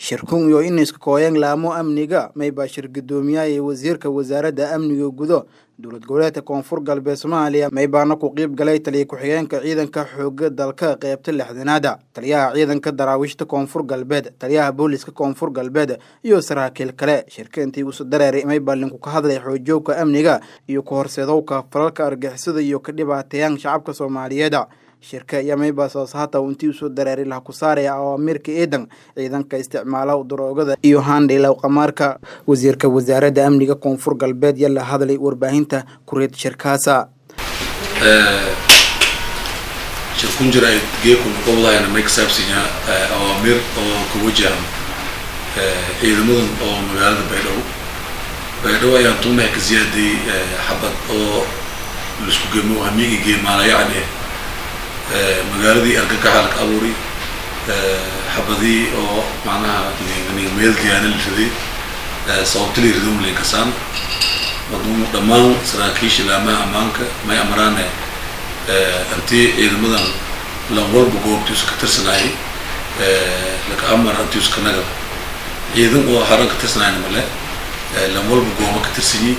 Shirkun iyo iniska kooyan laamo amniga maybaa shir guddoomiyaha wasiirka wasaaradda amniga gudo dowlad goboleedka Koonfur Galbeed Soomaaliya, maybaana ku qiib galay taliya ku-xigeenka ciidanka xooga dalka qeybta 60aada, taliyaha ciidanka daraawiishta Koonfur Galbeed, taliyaha booliska Koonfur Galbeed iyo saraakiil kale. Shirka intii uusa dareeray maybaa linku ka hadlay xoojowka amniga iyo ku horseedowka falalka argixisada iyo ka dhibaateeyaan shacabka Soomaaliyeed. Shirka iyo maybaa soosahata intii usoo dareeray laha ku saaraya awaamiirka eedan ciidanka isticmaala daroogada iyo haandhiilow qamaarka. Wasiirka wasaaradda amniga Koonfur Galbeed yaa la hadlay warbaahinta kureed shirkaasa. Shirkun jira ay geekun qobdahayna may ka saabsan yaha awaamiir oo ku wajahan ciidamadan oo magaalada Baydhabo. Baydhabo ayaan tuumaha ka ziyaaday xabad oo laisku gemo hamiigi geemaala, yacni magaaladii argagaxa laka abuuri, xabadii oo macnaha meel diyaana la riday, sababta la rido malinkasaan. Waduu dhammaan saraakiisha laamaha ammaanka may amraane intii ciidamadan lan walba goobtiisu ka tirsanayay laka amar intiisu ka nagad. Ciidan oo haran ka tirsanayna male, lan walba gooba ka tirsanyi,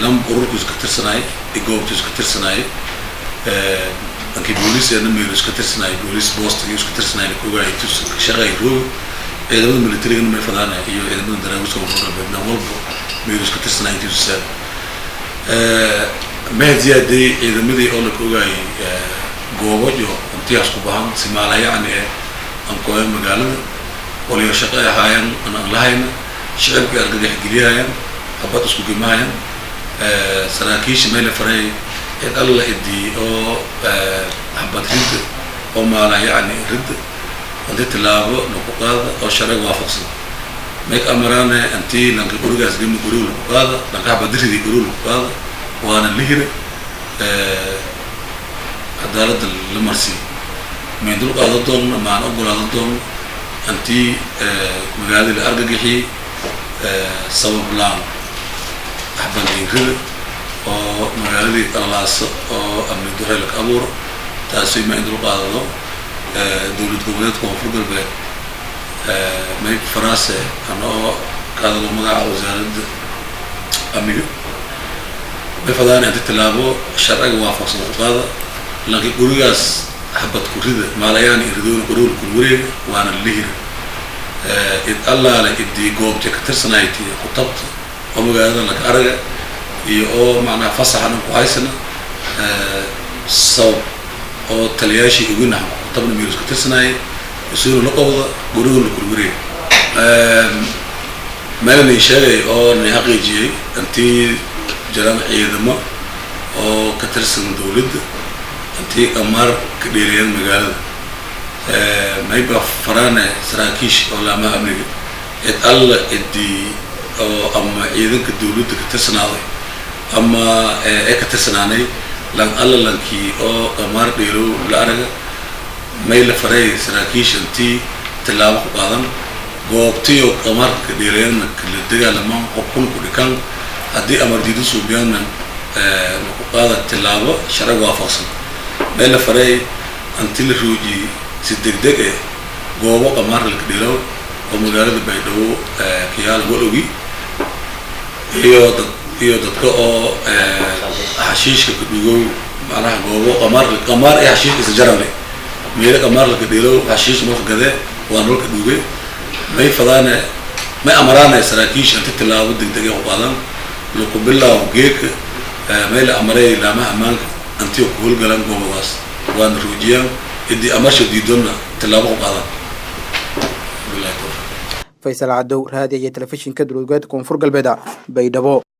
lan ururkiisu ka tirsanayay goobtiisu ka tirsanayay. Dankii booliis eena meelus ka tirsanayay, booliis boostiga isu ka tirsanayay ogaay intiisu shaqay rooga. Ciidamada militarigana may fadaana iyo ciidamada daraawiishka Koonfur Galbeed lan walba meelus ka tirsanaya intiisu saada. Mahad ziyaaday ciidamadii oo laka ogaayay goobo iyo intiyaas ku bahan simaala, yacni aan kooya magaalada waliyo shaqo ay ahaayeen an aan lahayna, shicibkii argagax geliyahayaan, habad isku gemahayaan. Saraakiisha may la faray cid alla idii oo habad ridda oo maala, yacni ridda, inti tilaabo laku qaada oo sharciga waafaqsan. May ka amaraane intii lanka gurigaas gema guriga laku qaada, lanka habada ridi guriga laku qaada, waana la hira, cadaaladda la marsiiyo. Mayn dul qaadan doonna, maan ogolaadan doonna intii magaaladii la argagixiyey sabab laan axbaliinrida oo magaaladii qalalaasa oo amni darre laka abuuro. Taasi ma in dul qaadado. Dowlad goboleedka Koonfur Galbeed may faraase anoo ka hadalo magaca wasaaradda amniga, may fadaan inti tilaabo sharciga waafaqsan ku qaada laakiin gurigaas xabad ku rida maalayaan iridoona guriga kul wareega, waana la hira. Id allaale idii goobtay ka tirsanayti ku tabta oo magaalada laka araga iyo oo macnaha fasaxana ku haysana, sabab oo taliyaashii oginaha ku tabna meelus ka tirsanayay, isuuna la qobda, guriga la kul wareega. Meela sheegay oo na xaqiijiyey intii jiraan ciidamo oo ka tirsan dawladda intii qamaar ka dheereeyaan magaalada. Mayba faraane saraakiish oo laamaha amniga cid alla cidii oo ama ciidanka dawladda ka tirsanaaday ama ee ka tirsanaanay, lan alla lankii oo qamaar dheerow la araga, may la faray saraakiisha intii tillaabo ku qaadan, goobtiyo qamaarka ka dheereeyana kala dagaalamaan, xukun ku dhikan. Haddii amar diido suubiyaanna laku qaada tillaabo sharci waafaqsan. May la faray inti la roojiyey si degdeg eh goobo qamaarka laka dheerow oo magaalada Baydhabo kiyaala walogi iyo dad iyo dadka oo xashiishka ka dhugow, macnaha goobo qamaar qamaar iyo xashiishka isa jarale, meelo qamaar laka dheerow xashiish marka gade waa nolka dhuge. May fadaane, may amaraane saraakiisha inti tillaabo degdeg ay ku qaadan laku bilaabo geedka. May la amaray laamaha ammaanka intii ku howlgalaan goobadaas, waana roojiyaan, ciddii amarsha diidonna tillaabo ku qaadaan. Billahi tawfiiq. Faysal Cadow, raadiya iyo telefishinka dowlad goboleedka Koonfur Galbeed, Baydhabo.